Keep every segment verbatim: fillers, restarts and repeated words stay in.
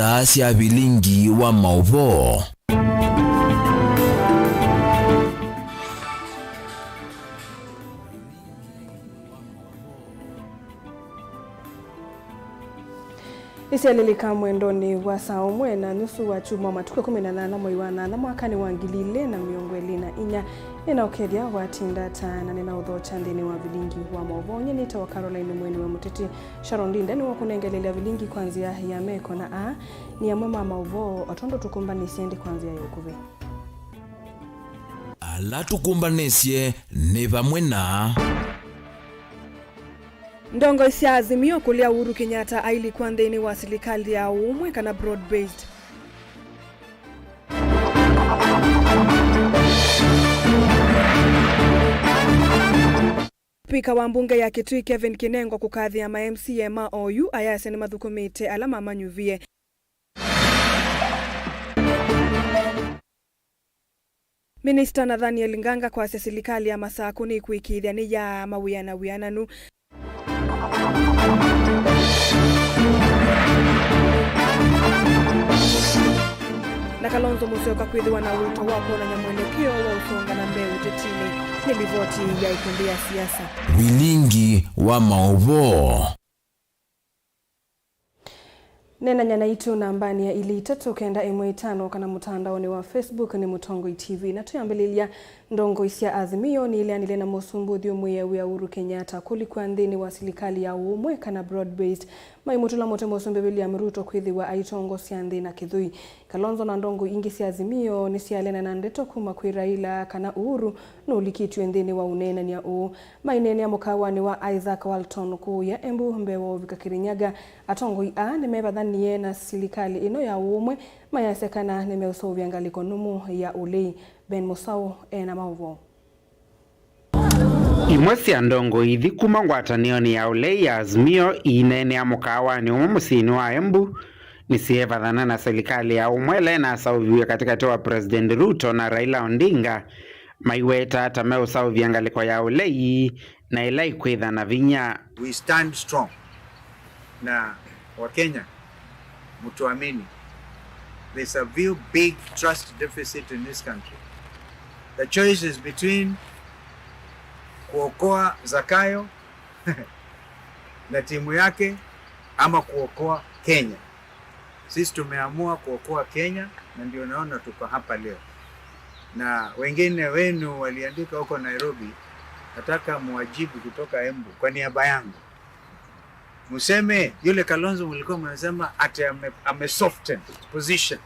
Saa sya vilingi wa maũvoo. Nĩsyalilika mwendonĩ wa saa ũmwe na nusu wa kyumwa, matukũ ĩkũmi na nyanya mwei wa nyanya mwakanĩ wa ngili ilĩ na mĩongo ĩlĩ na inya. Nĩnaũkethya watinda ata na nĩnaũthokya nthĩnĩ wa vilingi wa maũvoo. Nyie nĩtawa Caroline Mweni wa Mũteti. Sharon Ndinda nĩwakũnengelelya vilingi kwa nzĩa ya meko na aa nĩ amwe ma maũvoo o tondũ tũkũmbanĩsye ĩndĩ kwa nzĩa ya ũkuvĩ. Ala tũkũmbanĩsye nĩ vamwe na. Ndongoi sya Azimio kũlea Uhuru Kenyatta ailikwa nthĩnĩ wa silikalĩ ya ũũmwe kana broad based. Spika wa mbunge ya Kitui Kevin Kinengo kũkathĩa ma M C A ma oyu ayasya nĩmathũkũmĩte ala mamanyuvie. Minista Nathaniel Nganga kwasya silikalĩ ya Masakũ nĩkwĩkĩĩthya nĩyaa mawĩa na wĩananu. Na Kalonzo Musyoka kwĩthĩwa na ũito wa kwonany'a mwelekeo wa ũsonga na mbee ũtetinĩ, nĩ livoti ya ikundi ya siasa. Vilingi wa maũvoo. Neenany'a naitũ nambanĩ ya ilĩ itatũ kenda ĩmwe ĩtano kana mũtandaonĩ wa Facebook nĩ Mũtongoi T V. Na twĩambĩlĩlya, ndongoi sya Azimio nĩileanile na mũsumbĩ ũthyũmũĩe wĩa Uhuru Kenyatta kũlikwa nthĩnĩ wa silikalĩ ya ũũmwe kana broad based, maimũtũla mũtĩ mũsumbĩ William Ruto kwĩthĩwa aitongosya nthĩ na kĩthũi. Kalonzo na ndongoi ingĩ sya Azimio nĩsyaleana na ndeto kuma kwĩ Raila kana Uhuru nũlikĩtw'e nthĩnĩ wa ũneenany'a ũũ. Maineenea mũkaawanĩ wa Isaac Walton kũũya Embu mbee wa ũvika Kirinyaga, atongoi aa nĩmevathanie na silikalĩ ĩno ya ũũmwe, mayasya kana nĩmeũseũvya ngalĩko nũmũ ya ũlei. Ben Mũsaũ e na maũvoo. Imwe sya ndongoi ithi kuma ngwatanĩonĩ ya ũlei ya Azimio iineenea mũkaawanĩ ũmwe mũsyĩnĩ wa Embu nĩsyeevathana na silikalĩ ya ũmwe ĩla ĩnaseũviw'e katĩkatĩ wa President Ruto na Raila Odinga, maiweta ta meũseũvya ngalĩko ya ũlei na ĩla ĩkwĩtha na vinya. We stand strong. Na Wakenya, mtuamini. There's a real big trust deficit in this country. The choice is between kuokoa Zakayo na timu yake ama kuokoa Kenya. Sisi tumeamua kuokoa Kenya, na ndio naona tuko hapa leo. Na wengine wenu waliandika huko Nairobi, nataka muwajibu kutoka Embu kwa niaba yangu. Museme yule Kalonzo mlikuwa mnasema ati ame, ame soften position.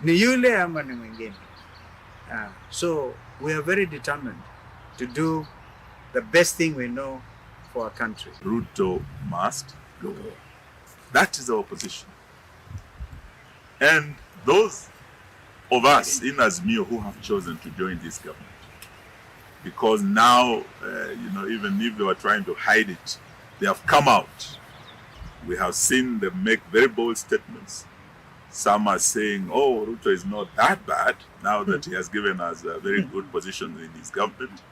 Ni yule ama ni mwingine? Ah, so we are very determined to do the best thing we know for our country. Ruto must go. That is our position. And those of us in Azimio who have chosen to join this government, because now, uh, you know, even if they were trying to hide it, they have come out. We have seen them make very bold statements. Some are saying, "Oh, Ruto is not that bad now that he has given us a very good position in his government."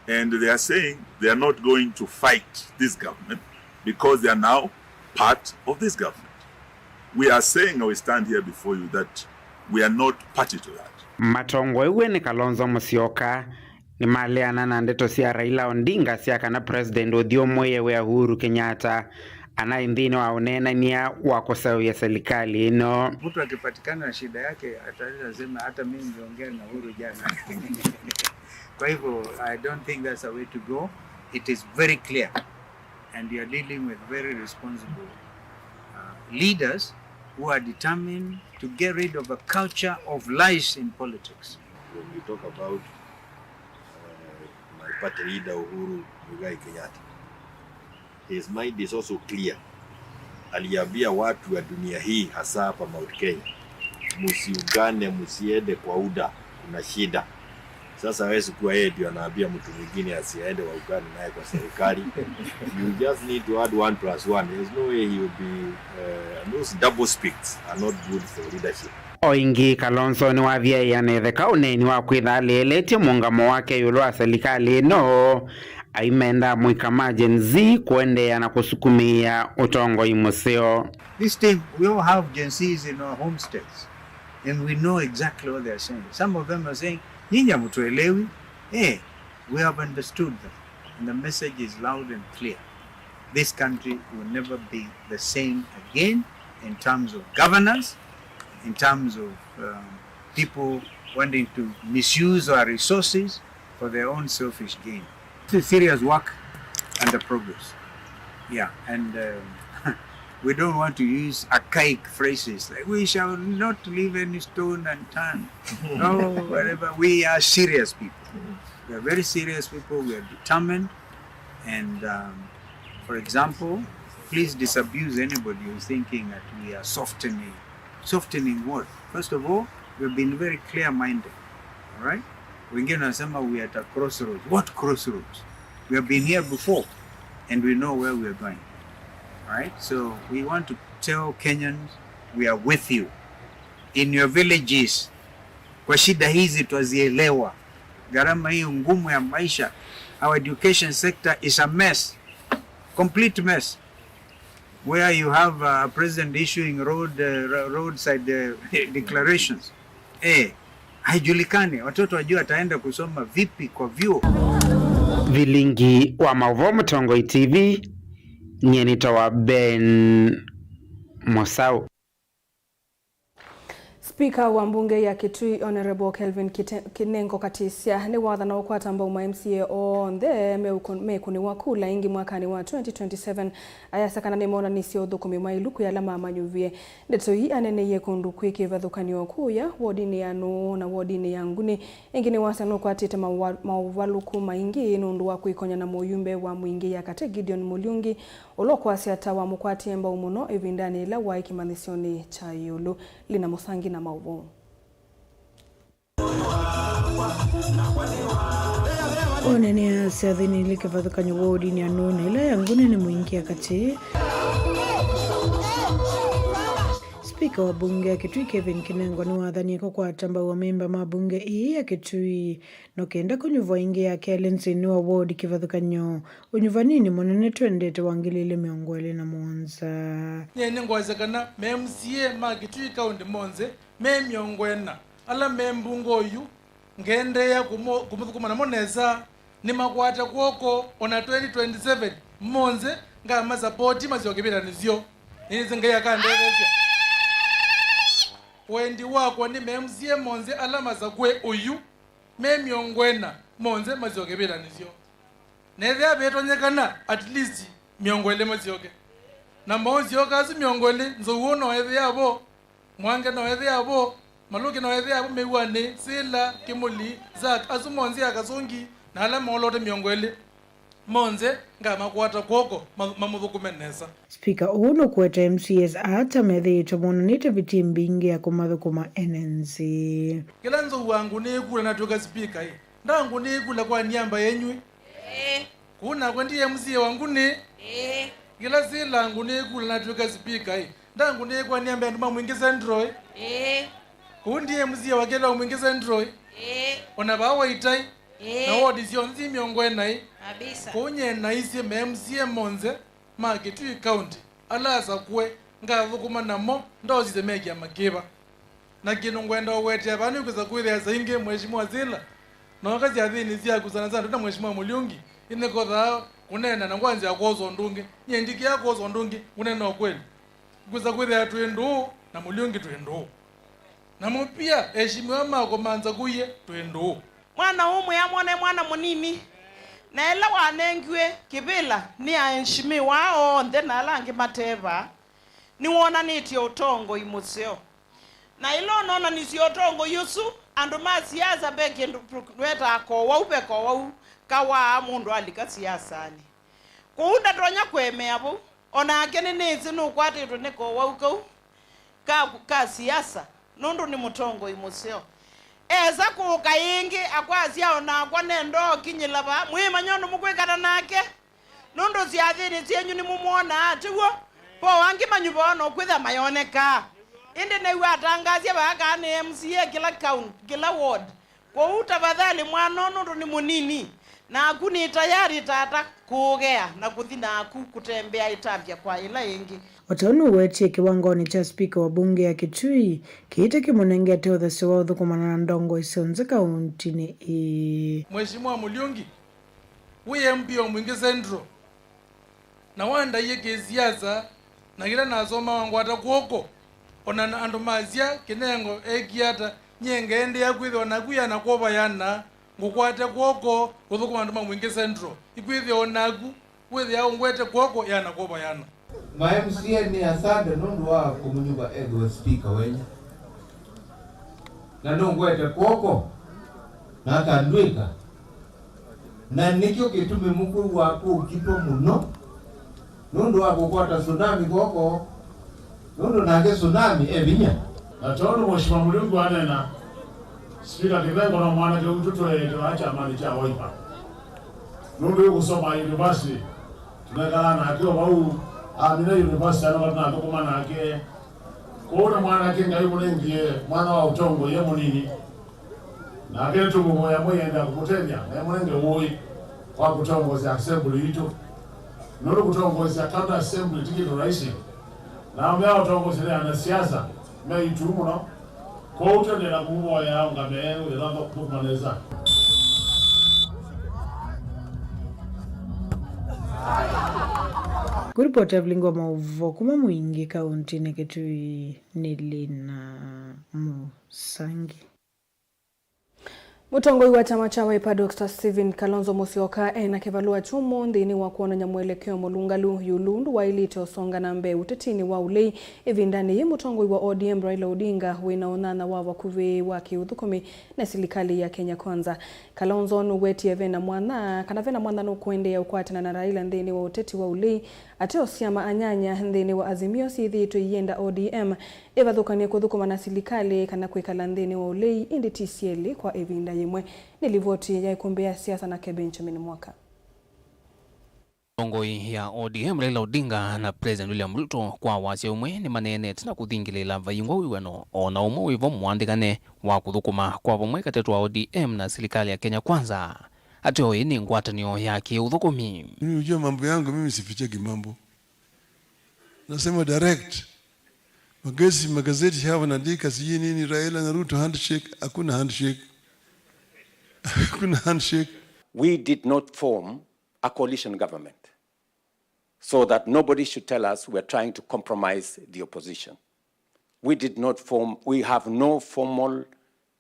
And they are saying they are not going to fight this government because they are now part of this government. We are saying, and we stand here before you, that we are not party to that. Matongoew'e nĩ Kalonzo Musyoka nĩmaleana na ndeto sya Raila Odinga sya kana President ũthyũmũĩe wĩa Uhuru Kenyatta anaĩ nthĩnĩ wa ũneenany'a wa kũseũvya silikalĩ ĩno. Mtu akipatikana na shida yake, ataweza sema, "Hata mimi niliongea na Uhuru jana." Kwa hivyo, I don't think that's a way to go. It is very clear. And you are dealing with very responsible, uh, leaders who are determined to get rid of a culture of lies in politics. When you talk about, uh, my party leader Uhuru Muigai Kenyatta, his mind is also clear. Aliambia watu wa dunia hii, hasa hapa Mount Kenya, "Msiungane, msiende kwa UDA, kuna shida." Sasa hawezi kuwa yeye ndio anaambia mtu mwingine asiende waungane naye kwa serikali. You just need to add one plus one. There's no way he will be, uh, and those double speaks are not good for leadership. O ĩngĩ, Kalonzo nĩwavyaĩĩa na ĩtheka ũneeni wa kwĩtha alĩĩlĩtye mũũngamo wake ĩũlũ wa silikalĩ ĩno, aimenda amũika ma Gen Z kũendeea na kũsukumĩĩa ũtongoi mũseo. This time, we all have Gen Zs in our homesteads, and we know exactly what they are saying. Some of them are saying, "Nyinyi hamtuelewi." Eh, we have understood them, and the message is loud and clear. This country will never be the same again in terms of governance, in terms of um, people wanting to misuse our resources for their own selfish gain. It's a serious work under progress. Yeah, and um, we don't want to use archaic phrases like "we shall not leave any stone unturned." No, whatever. We are serious people. We are very serious people. We are determined. And um, for example, please disabuse anybody who's thinking that we are softening. Softening what? First of all, we've been very clear-minded. All right? Wengine wanasema we are at a crossroads. What crossroads? We have been here before and we know where we are going. All right? So we want to tell Kenyans we are with you in your villages. Kwa shida hizi twazielewa. Gharama hii ngumu ya maisha. Our education sector is a mess. Complete mess. Where you have a president issuing road, uh, ro- roadside uh, declarations. Eh, haijulikani watoto wajua wataenda kusoma vipi kwa vyuo. Vilingi wa maũvoo Mũtongoi T V, nyie nĩtawa Ben Mũsaũ. Spika wa mbunge ya Kitui, Honourable Kelvin Kite- Kinengo Katisya, nĩwathana ũkwata mbau ma M C A onthe meũkũ- mekũnĩwa kula ĩngĩ mwakanĩ wa twenty twenty-seven. Ayasya kana nĩmonanisye ũthũkũmi mwaĩlu kwĩ ala mamanyuvie. Ndeto ii aneneie kũndũ kwĩ kĩvathũkany'o kũya wodinĩ ya Nũũ na wodinĩ ya Nguni. Ĩngĩ nĩwasya nũkwatĩte maũva- maũvalũku maingĩ nũndũ wa kwĩkonya na mũyumbe wa Mwingĩ ya Katĩ Gideon Mũlyungi, ũla ũkwasya ta wamũkwatie mbau mũno ĩvindanĩ yĩla waĩ kĩmanyĩsyonĩ kya ĩũlũ. Lina Mũsangi na maũvoo. Ũneenea syathĩnĩ ilĩ kĩvathũkany'o wodinĩ ya Nũũ na ĩla ya Nguni nĩ Mwingĩ ya Katĩ. Spika wa mbunge ya Kitui Kevin Kinengo nĩwathanie kũkwata mbau amemba ma mbunge ĩĩ ya Kitui no kenda kũnyuvwa ĩngĩ ya kelĩ nthĩnĩ wa wodi kĩvathũkany'o. Ũnyuvaninĩ mũnene twendete wa ngili ilĩ mĩongo ĩlĩ na mũonza. Nyie nĩngwasya kana me M C A ma Kitui County monthe me mĩongo ĩna ala me mbunge oyu, ngeendeea kũmũ- kũmũthũkũma namo nesa, nĩmakwate kw'oko o na twenty twenty-seven. Monthe ngamasapoti masyoke vĩlanĩ syoo. Nĩnĩsĩ Ngai akandetheesya. Wendi wakwa nĩ me M C A monthe ala masakũe oyu me mĩongo ĩna monthe masyoke vĩlanĩ syoo. Na ethĩa vetonyekana, at least mĩongo ĩlĩ masyoke. Na maũsyoka asu mĩongo ĩlĩ, Nzou no ethĩa vo, Mwange no ethĩa vo, Malũki no ethĩa vo, Mĩuanĩ, Sila, Kĩmũli, Zack, asu monthe a Kasũngi, na ala moolote mĩongo ĩlĩ. Monthe ngamakwata kw'oko ma- mamũthũkũme nesa. Spika ũũ nũkũete M C As aa ta methĩĩtwe monanĩte vitii mbingĩ ya kũmathũkũma ene nthĩ. Kĩla Nzou angũnĩe kula natw'ĩka spika-ĩ, ndangũnĩe kula kwa niamba yenyu-ĩ? Ĩĩ. Kũu nakwa ndi M C A wa Nguni? Ĩĩ. Kĩla Sila angũnĩe kula natw'ĩka spika-ĩ, ndangũnĩe kwa niamba ya andũ ma Mwingĩ Central-ĩ? Ĩĩ. Kũu ndi M C A wa kĩla wa Mwingĩ Central-ĩ? Ĩĩ. O na vaa Waitai? Ĩĩ. Na wodi syonthe mĩongo ĩna-ĩ? Kabisa. Kũu nyie naisye me M C A monthe ma Kitui County ala asakũe ngathũkũma namo ndaosisye me kĩama kĩva. Na kĩndũ ngwenda ũwetea vaa nĩ kwĩsa kwĩthĩa saa ingĩ Mheshimiwa Sila nooka syathĩnĩ syaku, sana sana twĩ na Mheshimiwa Mũlyungi, ĩnĩkothaa kũneena na ngwanzĩa kwosa ũndũ ũngĩ. Nyie ndikĩaa kwosa ũndũ ũngĩ, ngũneena ũkweli. Kwĩsa kwĩthĩa twĩ ndũũ na Mũlyungi twĩ ndũũ. Namo pia eheshimiwa makwa manzakũie twĩ ndũũ. Mwana ũmwe amwone mwana mũnini, na ĩla wanengiwe kĩvĩla nĩ aenshimiwa aa onthe na ala angĩ mate vaa, nĩwonanĩtye ũtongoi mũseo. Na ĩla ũnonanisye ũtongoi ũsu, andũ ma siasa ve kĩndũ metaa kowau, ve kowau kawaa mũndũ alika siasanĩ. Kwoou ndatonya kũemea vau. O nake nĩnĩsĩ nũkwatĩtwe nĩ kowau kau ka, ka siasa, nũndũ nĩ mũtongoi mũseo. Esa kũũka ĩngĩ, akwasya, o nakwa nenda ũkinyĩla vaa. Mwĩmanya ũndũ mũkwĩkana nake, nũndũ syathĩnĩ syenyu nĩmũmwonaa, tiw'o? Vo angĩ manyuvaa o na ũkwĩthĩa mayonekaa. Ĩndĩ nĩw'a atangaasya vaa kana nĩ M C A kĩla county, kĩla ward. Kwoou tafadhali mwana ũũ nũndũ nĩ mũnini, Naku nĩ tayari, tata, kũũgea na kũthi naku kũtembea ĩtambya kwa ĩla ĩngĩ. O ta ũu nũwetie kĩwangonĩ kya spika wa mbunge ya Kitui, Kĩitĩ kĩmũnengete ũthasyo wa ũthũkũmana na ndongoi syonthe kauntinĩ ĩĩ. Mheshimiwa Muriungi, wĩ M P wa Mwingi Central, na wandaie kĩsiasa, na kĩla nasomaa wangwata kw'oko, o na andũ masya, Kĩnengo eekie ata, nyie ngeendeea kwĩthĩwa naku yana kwova yana, ngũkwate kw'oko, ũthũkũma andũ ma Mwingi Central, ikwĩthĩwa o naku. Wĩthĩa ũngwete kw'oko yana kwova yana. Ma M C A nĩ asante nũndũ wa kũmũnyuva ethĩwe spika wenyu. Na nũngwete kw'oko, na akandw'ĩka. Na nĩkyo kĩtumi mũkwĩw'a kũkitwa mũno, nũndũ wa kũkwata Tsunami kw'oko, nũndũ nake Tsunami e vinya. Na tondũ Mheshimiwa Murungu anena, Spika Kithengo no mwanake witũ tweetwe a kyamanĩ kya Wiper. Nũndũ wĩ kũsoma university, tũnekalaa nake o vau, amina university anoka tũnathũkũma nake. Kwoou nĩ mwanake Ngai mũnengie mwana wa ũtongoi e mũnini. Nake nĩtũmũvoya Mwĩai enda kũmũtethya na emũnenge ũĩ wa kũtongoesya assembly yitũ. Nũndũ kũtongoesya county assembly ti kĩndũ rahisi. Na amea ũtongoesya nĩ anasiasa me itu mũno. Kwoou tũendeea kũmũvoya aũngame ũthela thũkũma nesa. Kũripota vilingi wa maũvoo kuma Mwingi kauntinĩ Kitui nĩ Lina Mũsangi. Mũtongoi wa kyama kya Wiper, Doctor Stephen Kalonzo Musyoka, ena kĩvalũa kyũmũ nthĩnĩ wa kwonany'a mwelekeo mũlũngalu ĩũlũ ũndũ waĩlĩte ũsonga na mbee ũtetinĩ wa ũlei. Ĩvindanĩ yĩĩ, mũtongoi wa O D M Raila Odinga wĩna ũnyanya wa vakuvĩ wa kĩũthũkũmi na silikalĩ ya Kenya Kwanza. Kalonzo nũwetie vena mwanya, kana vena mwanya nũkũendeea ũkwatana na Raila nthĩnĩ wa ũteti wa ũlei, ateo syama anyanya nthĩnĩ wa Azimio syĩthĩĩtwe iyenda O D M ĩvathũkany'e kũthũkũma na silikalĩ kana kwĩkala nthĩnĩ wa ũlei, ĩndĩ ti syelĩ kwa ĩvinda yĩmwe. Nĩ livoti ya ĩkũmbĩ ya siasa nake Benjamin Mwaka. Ndongoi ya O D M Raila Odinga na President William Ruto kwa wasya ũmwe nĩmaneenete na kũthingĩlĩĩla vaingwa wĩw'ano o na ũmwe wĩvo mũandĩkane wa kũthũkũma kwa vamwe katĩ wa O D M na silikalĩ ya Kenya Kwanza. Ateo ĩĩ nĩ ngwatanĩo ya kĩũthũkũmi. Mimi hujua mambo yangu, mimi sifichagi mambo. Nasema direct. Magazeti, magazeti hawa wanaandika sijui nini, Raila na Ruto handshake. Hakuna handshake. Hakuna handshake. We did not form a coalition government so that nobody should tell us we are trying to compromise the opposition. We did not form, we have no formal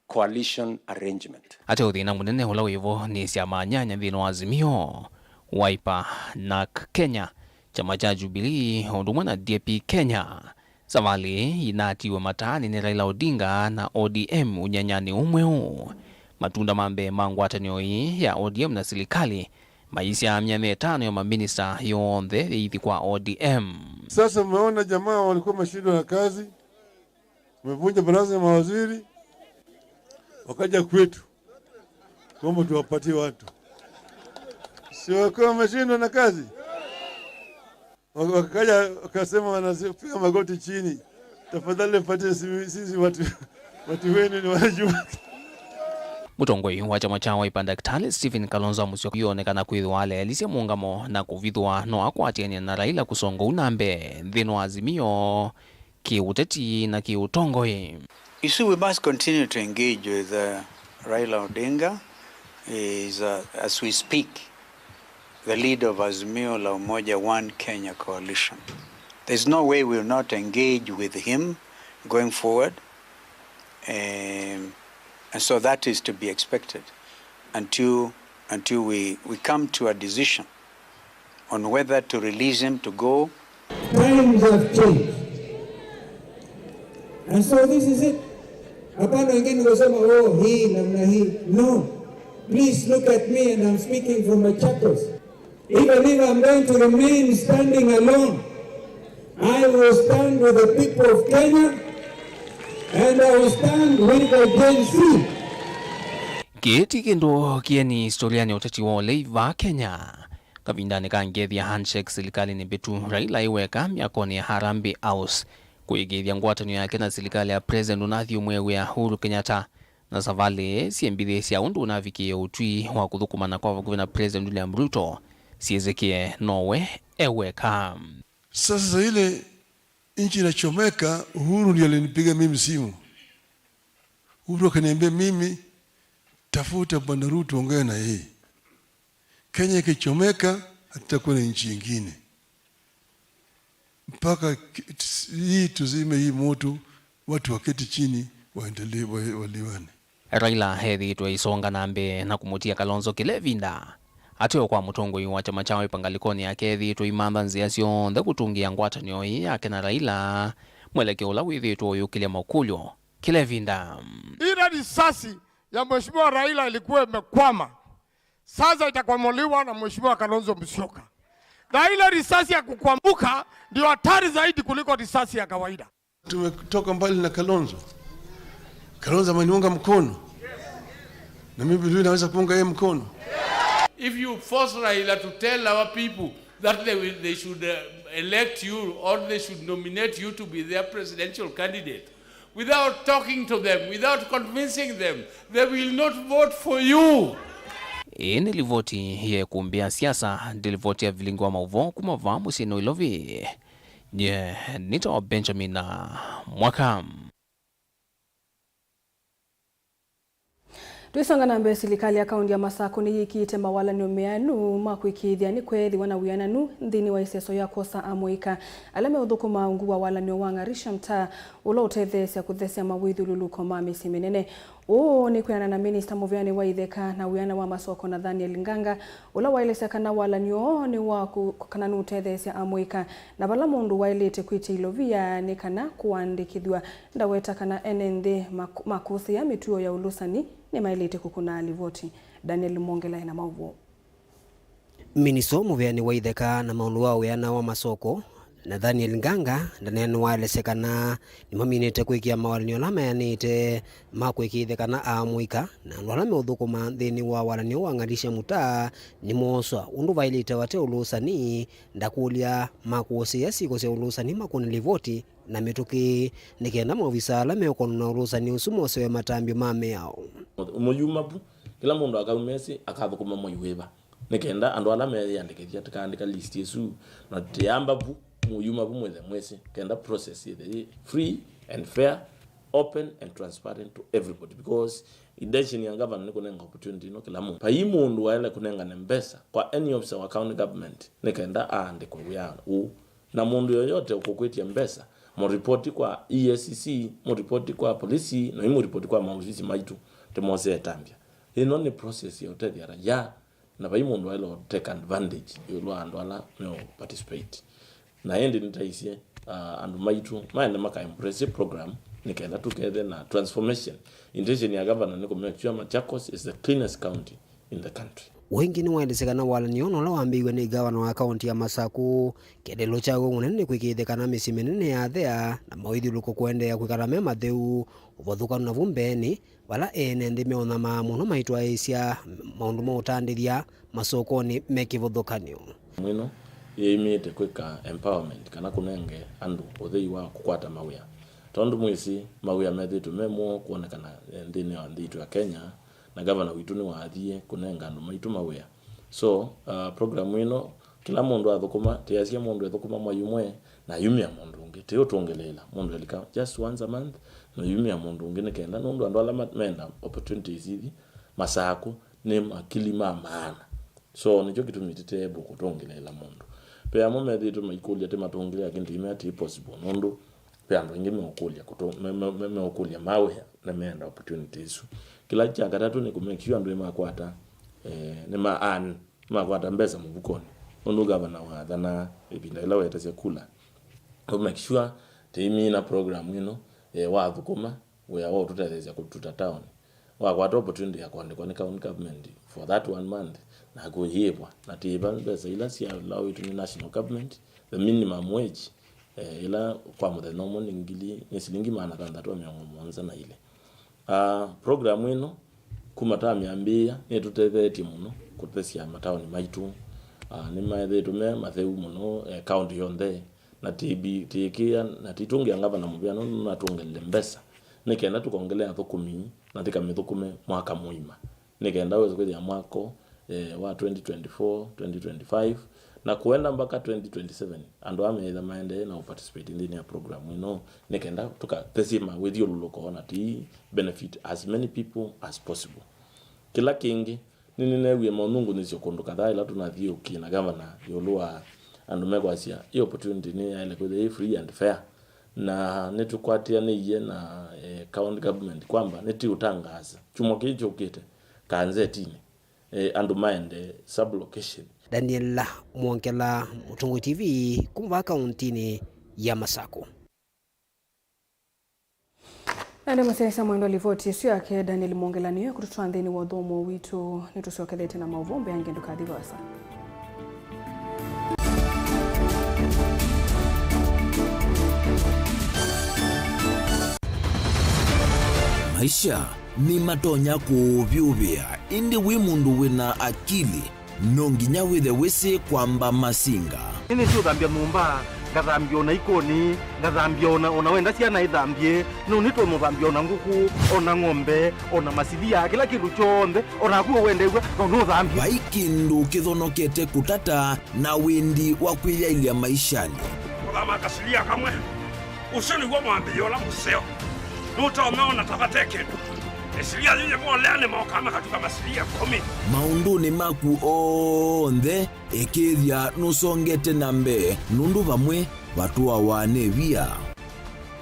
coalition arrangement. Ateo thĩna mũnene ũla wĩvo nĩ syama nyanya nthĩnĩ wa Azimio, Wiper, nak Kenya, kyama kya Jubilee, o ũndũ ũmwe na D A P Kenya. Savalĩ ĩĩ ĩnatiwe mataanĩ nĩ Raila Odinga na O D M ũnyanyanĩ ũmwe ũũ. Matunda ma mbee ma ngwatanĩo ĩĩ ya O D M na silikalĩ maisya myanya ĩtano ya maminista yonthe yĩithi kwa O D M. Sasa mmeona jamaa walikuwa wameshindwa na kazi, wamevunja baraza ya mawaziri, wakaja kwetu kuomba tuwapatie watu, si wakiwa wameshindwa na kazi? Wak-, wakaja wakasema, wanapiga magoti chini, "Tafadhali mpatie sisi, sisi watu, watu wenu ni wajua." Mũtongoi wa kyama kya Wiper Ndakĩtalĩ Stephen Kalonzo Musyoka ĩonekana kwĩthĩwa aleelisye mũũngamo na kũvithũa no akwatĩanĩa na Raila kũsonga ũu na mbee nthĩnĩ wa Azimio kĩũteti na kĩũtongoi. You see, we must continue to engage with, uh, Raila Odinga. He is, uh, as we speak, the leader of Azimio la Umoja One Kenya Coalition. There's no way we will not engage with him going forward. Um, and so that is to be expected until, until we, we come to a decision on whether to release him to go. Times have changed. And so this is it. Hapana wengine kusema, "Oh, hii namna hii." No. Please look at me and I'm speaking from Machakos. Even if I'm going to remain standing alone, I will stand with the people of Kenya and I will stand with the Gen Z. Kĩĩ ti kĩndũ kĩeni historianĩ ya ũteti wa ũlei va Kenya. Kavindanĩ ka ngethya handshake silikalĩnĩ mbĩtu, Raila e weka myakonĩ ya Harambee House kũĩkĩĩthya ngwatanĩo yake na silikalĩ ya President ũnathi ũmwe wĩa Uhuru Kenyatta, Na savalĩ syĩ mbithĩ sya ũndũ ũnavikĩe ũtwi wa kũthũkũmana kwa vakuvĩ na President William Ruto syĩsĩkĩe nowe e weka. Sasa ile nchi inachomeka, Uhuru ndiye alinipiga mimi simu. Uhuru akaniambia mimi, "Tafuta Bwana Ruto, ongea na yeye." Kenya ikichomeka, hatutakuwa na nchi ingine. Mpaka ki-, ts-, hii tuzime hii moto, watu waketi chini, waendelee, wa-, waliwane. Raila ethĩĩtwe aisonga na mbee na kũmũtia Kalonzo kĩla ĩvinda. Ateo kwa mũtongoi wa kyama kya Wiper ngalĩkonĩ yake ethĩĩtwe aimantha nzĩa syonthe kũtũngĩa ngwatanĩo ĩĩ yake na Raila, mwelekeo ũla wĩthĩĩtwe ũyũkĩlya makũlyo kĩla ĩvinda. Ile risasi ya Mheshimiwa Raila ilikuwa imekwama. Sasa itakwamuliwa na Mheshimiwa Kalonzo Musyoka. Na ile risasi ya kukwamuka ndio hatari zaidi kuliko risasi ya kawaida. Tumetoka mbali na Kalonzo. Kalonzo ameniunga mkono. Na mimi vile vile naweza kuunga yeye mkono. If you force Raila to tell our people that they will, they should, uh, elect you or they should nominate you to be their presidential candidate, without talking to them, without convincing them, they will not vote for you. Ĩĩ nĩ livoti ya ĩkũmbĩ ya siasa, ndĩ livoti ya vilingi wa maũvoo kuma vaa mũsyĩ Nairobi. Nye nĩtawa Benjamin Mwaka. Twĩsonga na mbee, silikalĩ ya kaũntĩ ya Masakũ nĩyĩkĩĩte mawalany'o meanũ ma kũĩkĩĩthya nĩkweethĩwa na wĩananu nthĩnĩ wa ĩseso ya kwosa amũika ala meũthũkũmaa ungu wa walany'o wa Ng'arisha Mtaa, ũla ũtetheesya kũthesya mawĩthyũlũlũko ma mĩsyĩ mĩnene. Ũũ nĩ kwĩanana na minista mũvĩanĩ wa itheka na wĩana wa masoko Nathaniel Nganga, ũla waelesya kana walany'o nĩ wa kũ-, kana nũtetheesya amũika, na vala mũndũ waĩlĩte kwĩtya ilovia nĩ kana kũandĩkĩthw'a. Ndaweta kana ene nthĩ mak-, makũsĩĩa mĩtuo ya ũlũsani nĩmaĩlĩte kũkũna livoti. Daniel Mwongela ena maũvoo. Minista mũvĩanĩ wa itheka na maũndũ wa wĩana wa masoko, Nathaniel Nganga, ndaneenwa aelesya kana nĩmaminĩte kwĩkĩa mawalany'o ala mayanĩte ma kũĩkĩĩthya kana amũika na andũ ala meũthũkũma nthĩnĩ wa walany'o wa Ng'arisha Mtaa nĩmooswa ũndũ vaĩlĩte vate ũlũsani. Ndakũlya makũsĩĩa syĩko sya ũlũsani makũne livoti na mĩtũkĩ, nĩ kenda maovisa ala meũkonwa na ũlũsani ũsu mosewe matambyo ma mĩao. Mũyuma vu, kĩla mũndũ akaumesĩ akathũkũma mwai wĩva, nĩ kenda andũ ala meyĩandĩkĩthya tũkaandĩka list ĩsu, na tũyamba vu, mũyuma vu mwĩthe mwĩsĩ, kenda process yĩthe yĩ free and fair, open and transparent to everybody, because intention ya governor nĩ kũnenga opportunity ĩno kĩla mũndũ. Vai mũndũ waĩle kũnengane mbesa kwa any officer wa county government nĩ kenda aandĩkwe wĩanĩ ũũ. Na mũndũ yoyote ũkũkwĩtya mbesa, mũripoti kwa E A C C, mũripoti kwa polisi, na mũripoti kwa maofisi maitũ, tũmosee ĩtambya. Ĩno nĩ process ya ũtethya raia, na vai mũndũ waĩle take advantage ĩũlũ wa andũ ala meũ participate. Na ĩndĩ nĩtaisye, ah, andũ maitũ maende maka embrace program nĩ kenda tũkethe na transformation. Intention ya governor nĩ kũ make sure Machakos is the cleanest county in the country. Ũũ ĩngĩ nĩwaelesya kana walany'o ũla wambĩĩiwe nĩ ngavana wa kaũntĩ ya Masakũ, kĩeleelo kyaw'o mũnene nĩ kwĩkĩĩthya kana mĩsyĩ mĩnene yathea na mawĩthyũlũlũko kũendeea kwĩkala me matheu, ũvathũkanu navu mbeenĩ, vala ene nthĩ meũnyamaa mũno maitwaĩĩsya maũndũ ma ũtandĩthya masokonĩ me kĩvathũkany'o. Ĩno yĩimĩte kwĩka empowerment kana kũnenge andũ ũthei wa kũkwata mawĩa, tondũ mwĩsĩ mawĩa methĩĩtwe me moo kwonekana, eh, nthĩnĩ wa nthĩ itũ ya Kenya, na gavana witũ nĩwaathie kũnenga andũ maitũ mawĩa. So, uh, program ĩno, kĩla mũndũ athũkũma, tĩasya mũndũ ethũkũma mwai ũmwe, na yumĩa mũndũ ũngĩ, tĩ ũtũngĩlĩĩla. Mũndũ elika just once a month, na yumĩa mũndũ ũngĩ nĩ kenda, nũndũ andũ ala ma-, menda opportunities ithi, Masakũ, nĩ makili ma maana. So, nĩkyo kĩtumi tĩteebũ kũtũngĩlĩĩla mũndũ. Ve amwe methĩĩtwe maikũlya tĩ matũngĩlĩĩla, lakini tĩimea tĩ possible, nũndũ ve andũ aingĩ meũkũlya kũtũ-, me-, me-, me-, meũkũlya mawĩa, na meenda opportunity isu. Kĩla kya katatũ nĩ kũ make sure andũ nĩmakwata, eh, nĩma earn, nĩmakwata mbesa mũvukonĩ. Nũndũ gavana wathanaa ĩvinda ĩla wetasya kula. Kũ make sure tĩimina program ĩno, eh, wathũkũma wĩa wa ũtũtetheesya kũtuta town. Wakwata opportunity ya kũandĩkwa nĩ county government for that one month, naku ũyĩĩvwa, na tĩĩva mbesa ila syalawĩtwe nĩ national government, the minimum wage, eh, ĩla kwa mũthenya ũmwe nĩ ngili, nĩ silingi maana thanthatũ na mĩongo mũonza na ilĩ. Ah, program ĩno, kuma twamĩambĩĩa, nĩtũtetheetye mũno kũthesya mataoni maitũ. Ah, nĩmethĩĩtwe me matheu mũno, eh, county yonthe. Na tĩbi-, tĩĩkĩĩa, na tĩitũngĩa ngavana mũvea, nũndũ nũnatwongelile mbesa nĩ kenda tũkongelea athũkũmi na tũkamĩthũkũme mwaka mũima, nĩ kenda wĩse kwĩthĩa mwako, eh, wa twenty twenty-four, twenty twenty-five, na kũenda mbaka twenty twenty-seven, andũ aa meĩtha maendee na ũparticipate nthĩnĩ ya program ĩno, nĩ kenda tũkathesye mawĩthyũlũlũko na tũi benefit as many people as possible. Kĩla kĩngĩ, nĩnĩneewie maũnũngũnĩsyo kũndũ kadhaa ĩla tũnathiũũkie na gavana ĩũlũ wa andũ mekwasya ĩ opportunity nĩyaĩle kwĩthĩwa ĩ free and fair, na nĩtũkwatĩanĩie na, eh, county government kwamba nĩtĩũtangaasa kyumwa kĩĩ kyũkĩte kanzetinĩ, eh, andũ maende sub-location. Daniel Mwongela, Mũtongoi T V, kuma vaa kauntinĩ ya Masakũ. Na nĩ mũsyaĩĩsya mwendwa livoti ĩsu yake Daniel Mwongela nĩyo ĩkũtũtwaa nthĩnĩ wa ũthũmũo witũ. Nĩtũsyokethete na maũvoo mbee angĩ, ndũkathi vaasa. Maisha nĩmatonya kũũvyũvĩa, ĩndĩ wĩ mũndũ wĩna akili, no nginya wĩthe wĩsĩ kwamba masinga. Nĩ nĩsyũthambya nyũmba, ngathambya ona ikoni, ngathambya ona, ona wenda syana ithambye, no nĩtũnũthambya ona ngũkũ, ona ng'ombe, ona masilia, kĩla kĩndũ kyonthe, ona naku ũwendeew'a no nũthambye. Vai kĩndũ kĩthonokete kũtata na wĩndi wa kwĩyaĩlya maishanĩ. Kũthama kasilia kamwe. Ũsu nĩw'o mwambĩĩo ũla mũseo. Nũtonya ona ta vate kĩndũ. Ĩsilia yĩyĩvolea nĩmokaa makatuka masilia ĩkũmi. Maũndũnĩ maku onthe, ĩkĩĩthya nũsongete na mbee, nũndũ vamwe vatũawa nĩ via.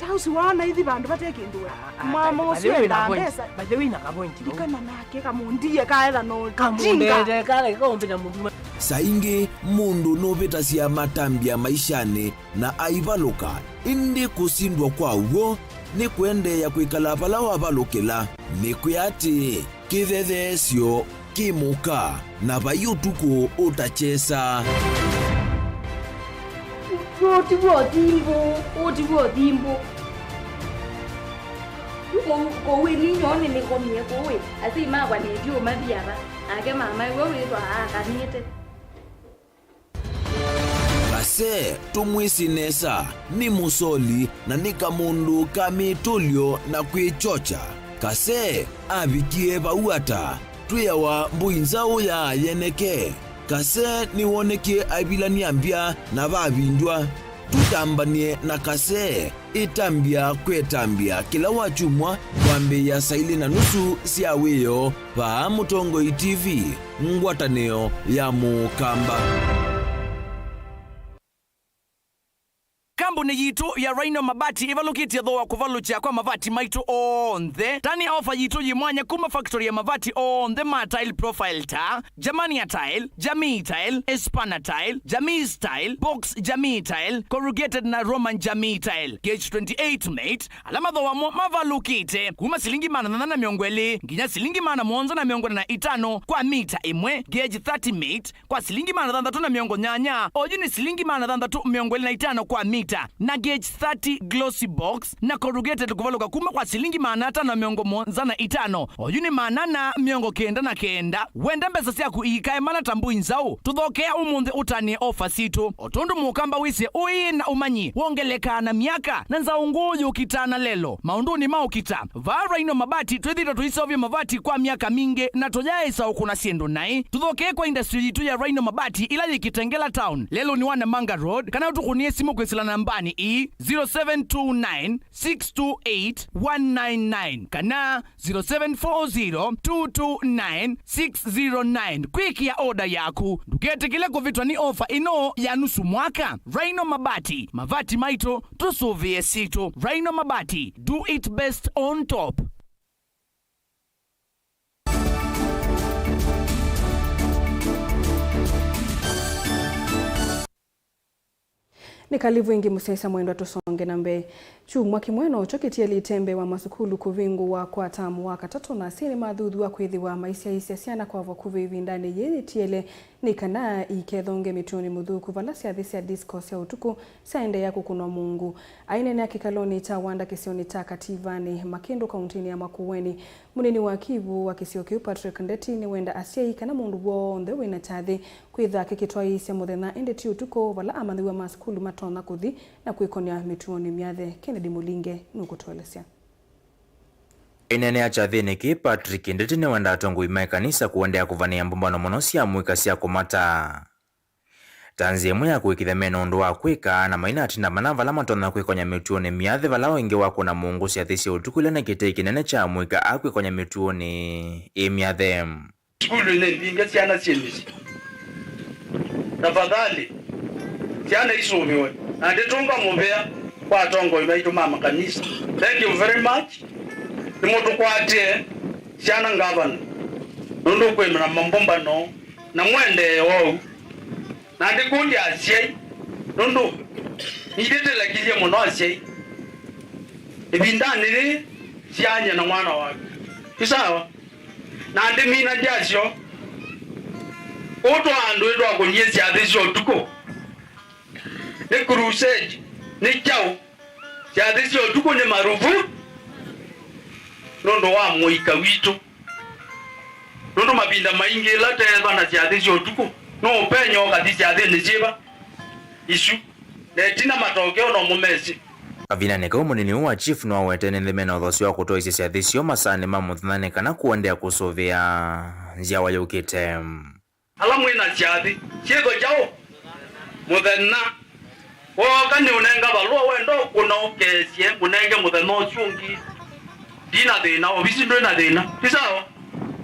Ta ũsu waona ithi vandũ vate kĩndũ we. Ah, ah, mama by the ũsu way, endaa na point. Mbesa. By the way, na ka point, no? Ndikana nake kamũndie kaetha no kamũndete, kala kaũmbĩta mũndũ. Saa ingĩ mũndũ nũvĩtasya matambya maishanĩ na aivalũka, ĩndĩ kũsindwa kwa w'o nĩ kũendeea kwĩkala vala wavalũkĩla. Nĩkwĩa atĩĩ, kĩthetheesyo kĩ mũka, na vai ũtukũ ũtakyesa. Ũũ ti w'o thimbũ, ũũ ti w'o thimbũ. Yu kũu, kũu ĩ ninyoo nĩnĩkomie kũu ĩ, asyai makwa nĩtyo mathi ava, nake mama ĩwe wĩthwa aakanĩte. Kase, tũmwĩsĩ nesa, nĩ mũsoli na nĩ kamũndũ ka mĩtũlyo na kwĩkyokya. Kase avikie vau ata? Twĩawa mbũi nzaũ ya yeneke. Kase nĩwonekie aivilany'a mbya na vavindw'a. Tũtambany'e na Kase. Ĩtambya kwĩ ĩtambya kĩla wakyumwa kwambĩĩa saa ilĩ na nusu sya wĩoo vaa Mũtongoi T V, ngwatanĩo ya Mũkamba. Kambuni yitũ ya Rhino Mabati ĩvalũkĩtye thooa kũvalũkya kwa mavati maitũ onthe. Tani ofa yitũ yĩ mwanya kuma factory ya mavati onthe ma tile profile ta Germania Tile, Jamii Tile, Espana Tile, Jamii Style, Box Jamii Tile, Corrugated na Roman Jamii Tile, Gauge twenty-eight mate, ala mathooa mo mavalũkĩte kuma silingi maana thanthatũ na mĩongo ĩlĩ nginya silingi maana mũonza na mĩongo ĩna na itano kwa mita ĩmwe, Gauge thirty mate kwa silingi maana thanthatũ na mĩongo nyanya, oyu nĩ silingi maana thanthatũ mĩongo ĩlĩ na itano kwa mita, na Gauge thirty Glossy Box na Corrugated kũvalũka kuma kwa silingi maana atano na mĩongo mũonza na itano, oyu nĩ maana ana mĩongo kenda na kenda. Wenda mbesa syaku iikae mana ta mbũi nzaũ? Tũthokea ũmũnthĩ ũtanĩe ofa sitũ. O tondũ Mũkamba wĩsĩ, ũĩ na ũmanyi wongelekaa na myaka, na nzaũ ngũũ yũkitaa na lelo. Maũndũnĩ ma ũkita, vaa Rhino Mabati twĩthĩĩtwe tũiseũvya mavati kwa myaka mingĩ, na tũyaaĩsa ũkũna syĩndũ naĩ. Tũthokee kwa industry yitũ ya Rhino Mabati ĩla yĩ Kitengela Town, lelũnĩ wa Namanga Road, kana ũtũkũnĩe simũ kwĩsĩla nambanĩ ii, zero seven two nine, six two eight, one nine nine kana zero seven four zero, two two nine, six zero nine kwĩkĩa oda yaku. Ndũketĩkĩle kũvĩtwa nĩ ofa ĩno ya nusu mwaka. Rhino Mabati, mavati maitũ, tũsũvĩe sitũ. Rhino Mabati, do it best on top. Nĩ kalivu ĩngĩ mũsyaĩĩsya mwendwa, tũsonge na mbee. Kyumwa kĩmwe no kyo kĩtielĩte mbee wa masukulu kũvingũwa kwa tamu wa katatũ, na asyai nĩmathuthw'a kwĩthĩwa maisyaĩĩsya syana kwa vakuvĩ ĩvindanĩ yĩĩ yĩtiele nĩ kana iikethonge mĩtuonĩ mĩthũku vala syathĩ sya disco sya ũtukũ syaendeea kũkũnwa mũungu. Aineenea kĩkalonĩ kya Wanda kĩsionĩ kya Kativanĩ, Makĩndũ, kauntinĩ ya Makueni, mũnini wa kivu wa kĩsio kĩu, Patrick Ndeti, nĩwenda asyai kana mũndũ w'onthe wĩna kyathĩ kwĩtha kĩkĩtwaĩĩsya mũthenya, ĩndĩ ti ũtukũ, vala amanyĩw'a ma sukulu matonya kũthi na kwĩkony'a mĩtuonĩ myathe. Kennedy Mũlinge nũkũtũelesya. Aineenea kyathĩnĩ kĩĩ, Patrick Ndeti nĩwendaa atongoi ma ĩkanisa kũendeea kũvanĩĩa mbũmbano mũno sya mũika sya kũmata ta nzĩa ĩmwe ya kũĩkĩĩthya me na ũndũ wa kwĩka, na mainatinda mana vala matonya kwĩkonya mĩtuonĩ myathe, vala o ĩngĩ wakũna mũngũ syathĩ sya ũtukũ ila nĩ kĩtei kĩnene kya mũika akwĩkonya mĩtuonĩ ĩ myathe. Sukulu nĩ mbingĩ, syana syĩ mĩsyĩ. Tafadhali, syana isũvĩwe. Na ndĩtũnga mũvea kwa atongoi maitũ ma makanisa. Thank you very much. Nĩmũtũkwatie syana ngavana. Nũndũ kwĩ na mambũmbano na mũendee oou. Na ndĩkũlya asyai, nũndũ nĩndĩtelekilye mũno asyai. Ĩvindanĩ yĩĩ, siany'a na mwana waku. Ti sawa? Na ndĩmina ndyasyo. Ũũ twa andũ ĩtwakũnie syathĩ sya ũtukũ. Nĩ crusade, nĩ kyaũ? Syathĩ sya ũtukũ nĩ maruvu nũndũ wa mũika witũ. Nũndũ mavinda maingĩ ĩla teethwa na syathĩ sya ũtukũ, no ũpenya ũkathi syathĩnĩ syĩva isu, na ĩtina matokeo no mũmesĩ. Kavindanĩ kau, mũnini ũũ wa chief nĩwawetete nĩ nthĩ mena ũthosyo wa kũtwaĩsya syathĩ syoo masaanĩ ma mũthenya nĩ kana kũendeea kũsũvĩa nzyawa yũkĩte. Ala mwĩ na syathĩ syĩthwe kyaũ mũthenya? Wooka nĩ ũnenga valũa, wenda ũkũna ũkesye, mũnenge mũthenya ũsu ũngĩ. Ndina thĩna, ovisi ndwĩ na thĩna. Ti sawa?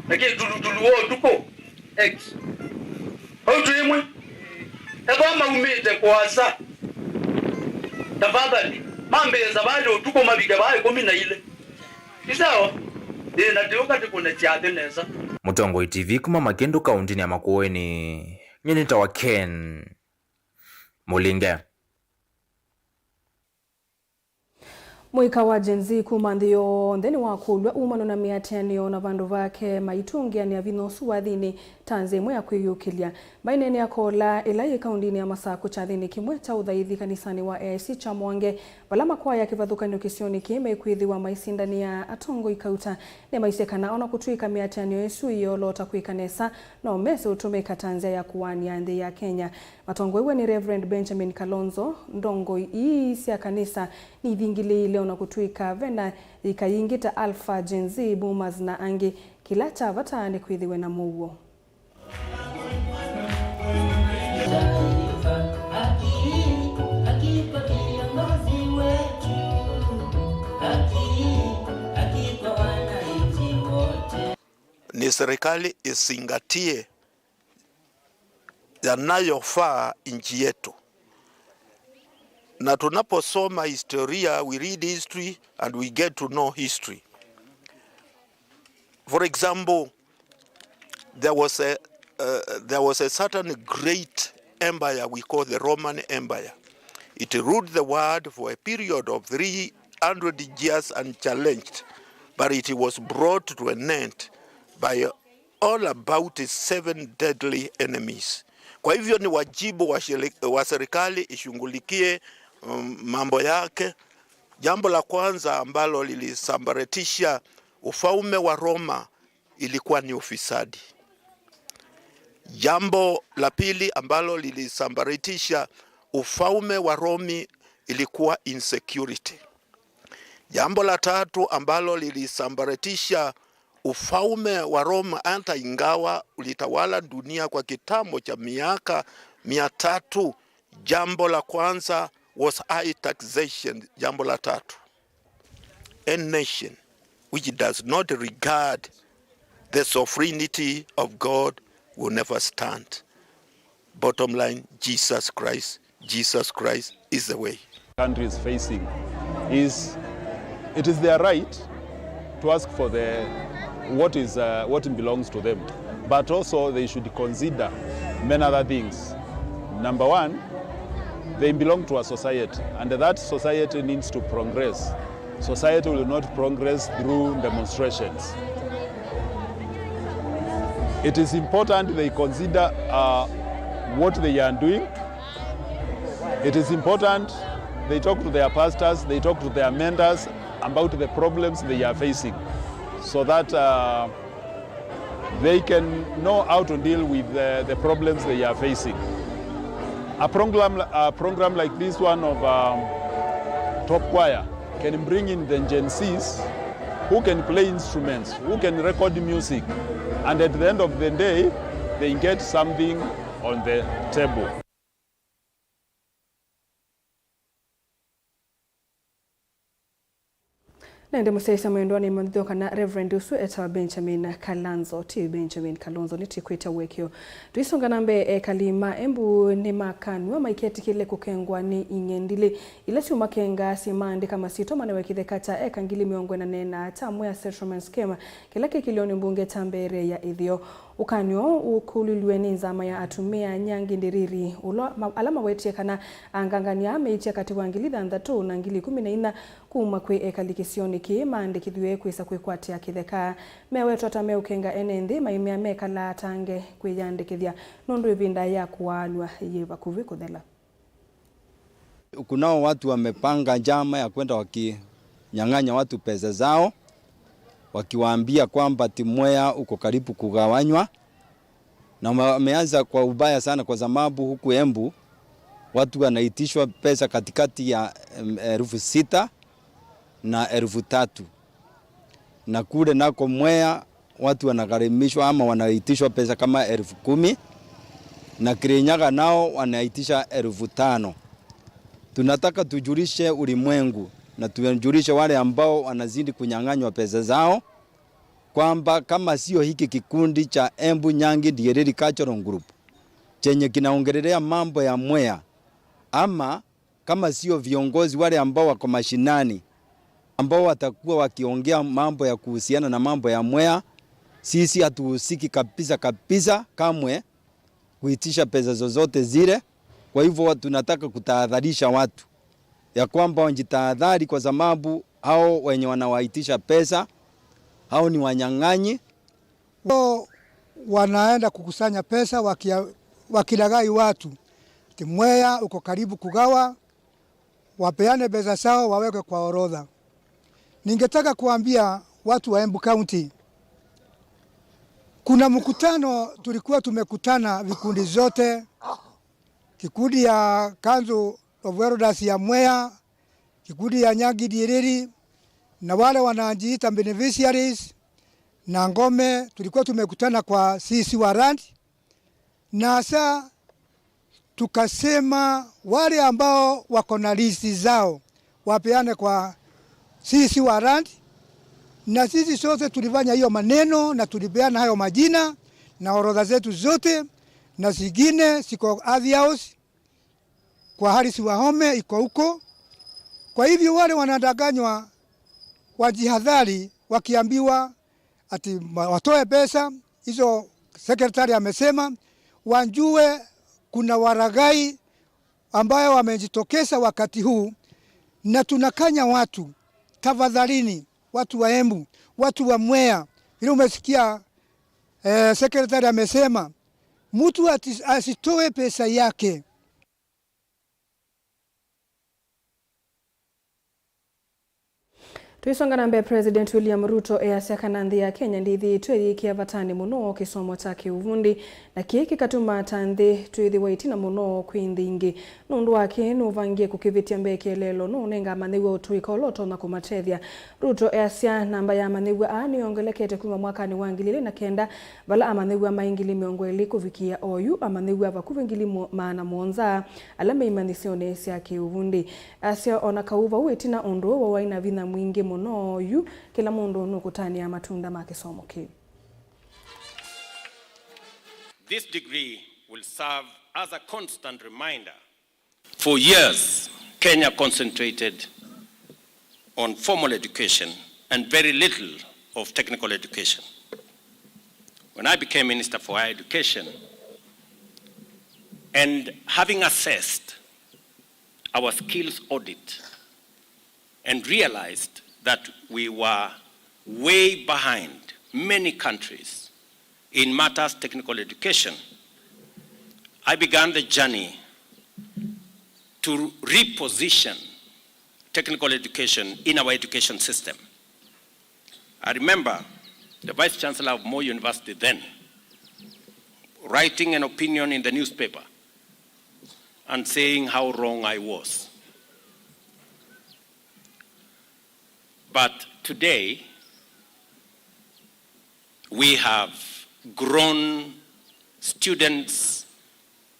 Na kĩtulutulu wa ũtukũ, X. Vau twĩ ĩmwe. Ethwa maumĩte kũasa, tafadhali, mambĩĩe savalĩ ũtukũ mavike vaa ĩkũmi na ilĩ. Ti sawa? Ĩĩ, na tĩũka tĩkũne syathĩ nesa. Mũtongoi T V kuma Makĩndũ kaũntĩnĩ ya Makueni, nyie nĩtawa Ken Mũlinge. Mũika wa Gen Z kuma nthĩ yonthe nĩwakũlw'a umano na mĩatĩanĩo na vandũ vake maitũngĩanĩa vinya ũsu wathinĩ ta nzĩa ĩmwe ya kwĩyũkĩlya. Maineenea Kola ĩla yĩ kaũndĩnĩ ya Masakũ kyathĩnĩ kĩmwe kya ũthaithi kanisanĩ wa A I C kya Mwange, vala makwaya kĩvathũkany'o kĩsionĩ kĩĩ mekwĩthĩwa maisindanĩa atongoi kauta. Nĩmaisye kana ona kũtw'ĩka mĩatĩanĩo ĩsu ĩyoolota kwĩka nesa, no mese ũtũmĩka ta nzĩa ya kũwaanĩa nthĩ ya Kenya. Matongoew'e nĩ Reverend Benjamin Kalonzo, ndongoi ii sya kanisa nithingĩlĩĩile ona kũtw'ĩka ve na yĩka yingĩ ta Alpha, Gen Z, Boomers na angĩ. Kĩla kya vata nĩ kwĩthĩwe na mũuo. Ni serikali izingatie yanayofaa nchi yetu. Na tunaposoma historia, we read history and we get to know history. For example, there was a, uh, there was a certain great empire we call the Roman Empire. It ruled the world for a period of three hundred years unchallenged, but it was brought to an end by all about its seven deadly enemies. Kwa hivyo ni wajibu wa shirika, wa serikali ishughulikie, um, mambo yake. Jambo la kwanza ambalo lilisambaratisha ufalme wa Roma ilikuwa ni ufisadi. Jambo la pili ambalo lilisambaratisha ufalme wa Roma ilikuwa insecurity. Jambo la tatu ambalo lilisambaratisha ufalme wa Roma, hata ingawa ulitawala dunia kwa kitambo cha miaka mia tatu, jambo la kwanza was high taxation. Jambo la tatu, a nation which does not regard the sovereignty of God will never stand. Bottom line, Jesus Christ, Jesus Christ is the way. Country is facing is, it is their right to ask for the, what is, uh, what belongs to them, but also they should consider many other things. Number one, they belong to a society, and that society needs to progress. Society will not progress through demonstrations. It is important they consider, uh, what they are doing. It is important they talk to their pastors, they talk to their mentors about the problems they are facing, so that, uh, they can know how to deal with the, the problems they are facing. A program, a program like this one of, um, Top Choir can bring in the Gen Zs who can play instruments, who can record music, and at the end of the day, they get something on the table. Na ĩndĩ mũsyaĩĩsya mwendwa, nĩmanyĩthw'a kana Reverend ũsu etawa Benjamin Kalanzo, ti Benjamin Kalonzo, nĩtwĩkwĩtya ũekeo. Tũisonga na mbee, ekali ma Embu nĩmakanw'a maiketĩkĩle kũkengwa nĩ ing'endilĩ ila syũmakengaa syĩmaandĩka masyĩtwa manewe kĩtheka kya eka ngili mĩongo ĩna na ĩna kya Mwea Settlement Scheme, kĩla kĩ kĩlĩonĩ mbunge kya mbee ya ĩtheo. Ũkany'o ũũ ũkũlilw'e nĩ nzama ya atumĩa Nyangi Ndiriri, ũla ma-, ala mawetie kana angangany'a meĩtye katĩ wa ngili thanthatũ na ngili ĩkũmi na inya kuma kwĩ ekali kĩsionĩ kĩĩ maandĩkĩthw'e kwĩsa kwĩkwatĩa kĩtheka. Mewetwa ta meũkenga ene nthĩ maimea mekala atange kwĩyandĩkĩthya nũndũ ĩvinda ya kũaanw'a yĩ vakuvĩ kũthela. Kunao watu wamepanga njama ya kwenda wakinyang'anya watu pesa zao, wakiwaambia kwamba ati Mwea uko karibu kugawanywa, na wameanza kwa ubaya sana, kwa sababu huku Embu watu wanaitishwa pesa katikati ya, em, elfu sita na elfu tatu, na kule nako Mwea watu wanagharimishwa ama wanaitishwa pesa kama elfu kumi, na Kirinyaga nao wanaitisha elfu tano. Tunataka tujulishe ulimwengu na tujulishe wale ambao wanazidi kunyang'anywa pesa zao kwamba kama sio hiki kikundi cha Embu Nyangi Ndiriri Cultural Group chenye kinaongelelea mambo ya Mwea, ama kama sio viongozi wale ambao wako mashinani, ambao watakuwa wakiongea mambo ya kuhusiana na mambo ya Mwea, sisi hatuhusiki kabisa kabisa kamwe kuitisha pesa zozote zile. Kwa hivyo tunataka kutahadharisha watu ya kwamba wajitahadhari, kwa sababu hao wenye wanawaitisha pesa, hao ni wanyang'anyi. Wao wanaenda kukusanya pesa wakia-, wakilaghai watu ati Mwea uko karibu kugawa, wapeane pesa zao waweke kwa orodha. Ningetaka kuambia watu wa Embu County, kuna mkutano tulikuwa tumekutana vikundi zote, kikundi ya Council of Elders ya Mwea, kikundi ya Nyangi Ndiriri, na wale wanajiita beneficiaries na Ngome, tulikuwa tumekutana kwa C C wa land, na sa tukasema wale ambao wako na list zao wapeane kwa C C wa land, na sisi sote tulifanya hiyo maneno na tulipeana hayo majina na orodha zetu zote, na zingine ziko Ardhi House kwa Harris Wahome iko huko. Kwa hivyo wale wanadanganywa wajihadhari, wakiambiwa ati ma-, watoe pesa hizo secretary amesema, wajue kuna walaghai ambayo wamejitokeza wakati huu, na tunakanya watu, tafadhalini, watu wa Embu, watu wa Mwea, vile umesikia, eh, secretary amesema, mtu ati-, asitoe pesa yake. Tũisonga na mbee, President William Ruto easya kana nthĩ ya Kenya ndĩthĩĩtwe yĩkĩa vatanĩ mũno kĩsomo kya kĩũvundi, na kĩĩ kĩkatuma ta nthĩ twĩthĩwa ĩtina mũno kwĩ nthĩ ingĩ. Nũndũ wa kĩĩ nũvangie kũkĩvĩtya mbee kĩeleelo nũũnenga amanyĩw'a ũtũĩka ũla ũtonya kũmatethya. Ruto easya namba ya amanyĩw'a aa nĩyongelekete kuma mwakanĩ wa ngili ilĩ na kenda, vala amanyĩw'a maĩ ngili mĩongo ĩlĩ kũvikĩa oyu, amanyĩw'a vakuvĩ ngili mo-, maana mũonza ala me imanyĩsyonĩ sya kĩũvundi. Asya o na kau vau ĩtina ũndũ ũũ waĩ na vinya mwingĩ mũno yu, kĩla mũndũ nũkũtanĩa matunda ma kĩsomo kĩu. This degree will serve as a constant reminder. For years, Kenya concentrated on formal education and very little of technical education. When I became Minister for Higher Education, and having assessed our skills audit and realized that we were way behind many countries in matters technical education, I began the journey to reposition technical education in our education system. I remember the Vice Chancellor of Moi University then writing an opinion in the newspaper and saying how wrong I was. But today, We have grown students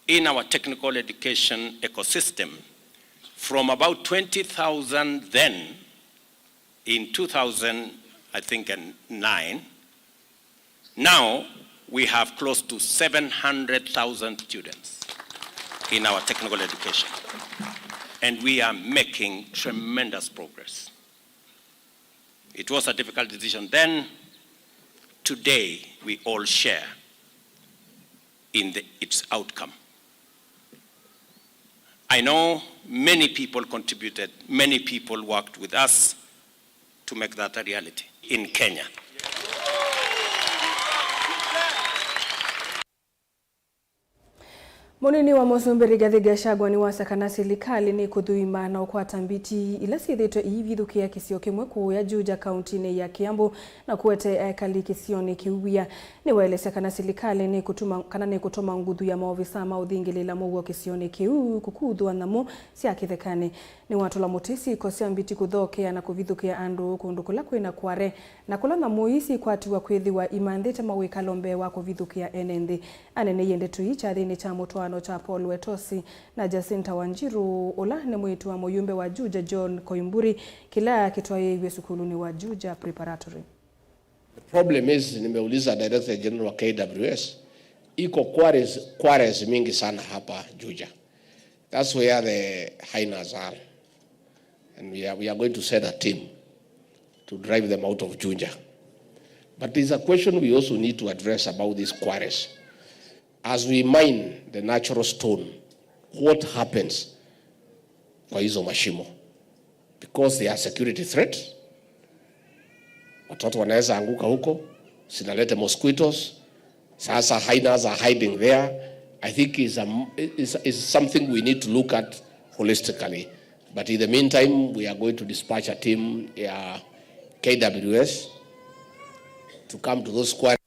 in our technical education ecosystem from about twenty thousand then in two thousand, I think, and nine. Now we have close to seven hundred thousand students in our technical education, and we are making tremendous progress. It was a difficult decision then. Today, we all share in the, its outcome. I know many people contributed, many people worked with us to make that a reality in Kenya. Mũnini wa Mũsumbĩ Rigathi Gachagua nĩwasya kana silikalĩ nĩkũthũima na ũkwata mbiti ila syĩthĩtwe iivithũkĩa kĩsio kĩmwe kũũya Juja kauntinĩ ya Kiambu na kũete ekali kĩsionĩ kĩu wia. Nĩwaelesya kana silikalĩ nĩkũtuma, kana nĩkũtũma nguthu ya maovisa ma ũthingĩlĩĩla mũuo kĩsionĩ kĩu kũkuthũa nyamũ sya kĩthekanĩ. Nĩwatũla mũtĩ syĩko sya mbiti kũthokea na kũvithũkĩa andũ kũndũ kũla kwĩna kware, na kũla nyamũ ii sikwatiwa kwĩthĩwa imanthĩte mawĩkalo mbee wa kũvithũkĩa ene nthĩ. Aneneiye ndeto ii kyathĩnĩ kya mũtwaano kya Paul Wetosi na Jacinta Wanjiru, ũla nĩ mwĩĩtu wa mũyumbe wa Juja John Koimburi, kĩla kĩtwaĩĩw'e sukulunĩ wa Juja Preparatory. The problem is, nimeuliza Director General wa K W S, iko quarries, quarries mingi sana hapa Juja. That's where the hyenas are. And we are, we are going to send a team to drive them out of Juja. But there's a question we also need to address about these quarries. As we mine the natural stone, what happens kwa hizo mashimo? Because they are security threat. Watoto wanaweza anguka huko, zinaleta mosquitoes. Sasa hyenas are hiding there. I think is a, is, is something we need to look at holistically. But in the meantime, we are going to dispatch a team ya K W S to come to those quarries.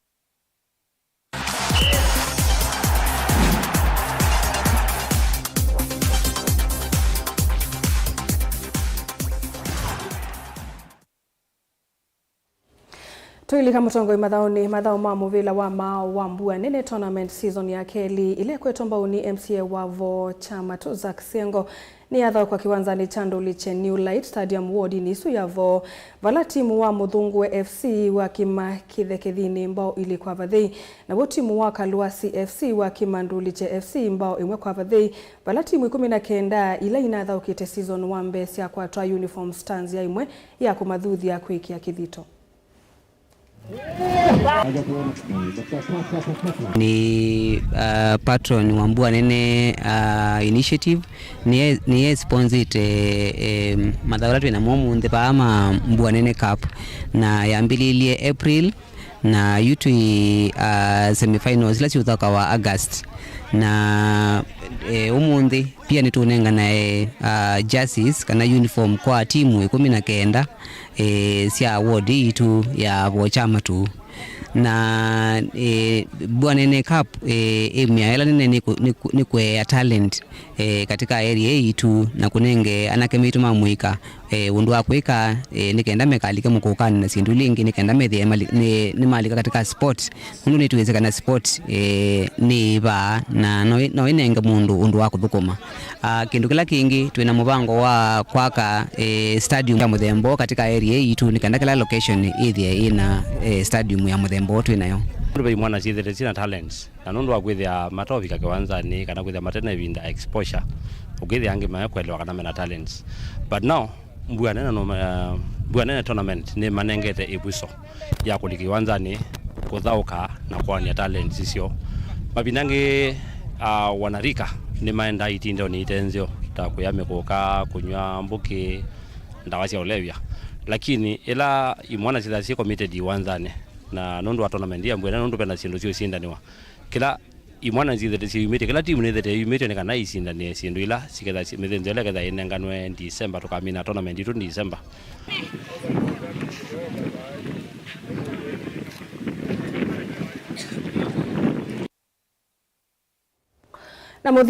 Tũilika mũtongoi mathaũnĩ, mathaũ ma mũvĩla wa maaũ wa Mbua Nene Tournament season ya kelĩ, ila ĩkwetwa mbau nĩ M C A wa vo Kyamatu Zack Sengo, nĩyathaũkwa kĩwanzanĩ kya Ndũlĩkye New Light Stadium wodinĩ ĩsu ya vo, vala timu wa Mũthũngũe F C wakima Kĩthekethinĩ mbao ilĩ kwa vathei, naw'o timu wa Kalũasi F C wakima Ndũlĩkye F C mbao ĩmwe kwa vathei, vala timu ikũmi na kenda ila inathaũkĩte season wa mbee syakwatwa uniforms ta nzĩa ĩmwe ya kũmathuthya kwĩkĩa kĩthito. Nĩ, uh, patron wa Mbua Nene, uh, Initiative, nĩye, nĩye sponsite, eh, mathaũ ala twĩ namo ũmũnthĩ vaa ma Mbua Nene Cup, na yambĩlĩlye April, na yu twĩ, uh, semifinals ila siũthokawa August, na, eh, ũmũnthĩ pia nĩtũnenganae, uh, jerseys kana uniform kwa timu ikũmi na kenda, eh, sya ward yitũ ya vo Kyamatu. Na, eh, Mbua Nene Cup, eh, aim yayo ĩla nene nĩ kũ-, nĩ kũ-, nĩ kũea talent, eh, katika area ĩĩ yitũ na kũnenge anake maitũ ma mũika, eh, ũndũ wa kwĩka, eh, nĩ kenda mekalike mũkũkanĩ na syĩndũ ila ingĩ, nĩ kenda methĩe mali-, nĩ, nĩmalika katika sport. Nũndũ nĩtwĩsĩ kana sport, eh, nĩ ĩvaa na no ĩ-, no ĩnenge mũndũ ũndũ wa kũthũkũma. Ah, kĩndũ kĩla kĩngĩ, twĩ na mũvango wa kwaka, eh, stadium ya mũthemba ũũ katika area ĩĩ yitũ, nĩ kenda kĩla location ĩthĩe ĩna, eh, stadium ya mũthemba ũũ twĩ nayo. Nũndũ ve imwana syĩthĩte syĩna talents, na nũndũ wa kwĩthĩa matovika kĩwanzanĩ kana kwĩthĩa mate na ĩvinda exposure, ũkĩthĩa angĩ makwelewa kana mena talents. But now, Mbua Nene no, uh, Mbua Nene Tournament nĩmanengete ĩvuso ya kũlika kĩwanzanĩ, kũthaũka na kwonany'a talents syoo. Mavinda angĩ, uh, wanarika nĩmaendaa itindonĩ ite nzeo, ta kũya mĩkũka, kũnyw'a mbũkĩ, ndawa sya ũlevya. Lakini ĩla imwana syĩthĩawa syĩ committed iwanzanĩ, na nũndũ wa tournament ya Mbua Nene, nũndũ vena syĩndũ syũsindanĩwa, kĩla imwana nĩsyĩthĩte syĩyumĩtye, kĩla timu nĩthĩte yĩyumĩtye nĩ kana isindanĩe syĩndũ ila siketha, mĩthĩnzĩo ĩla ĩketha ĩnenganwe December, tũkamina tournament yitũ December. Na mũthya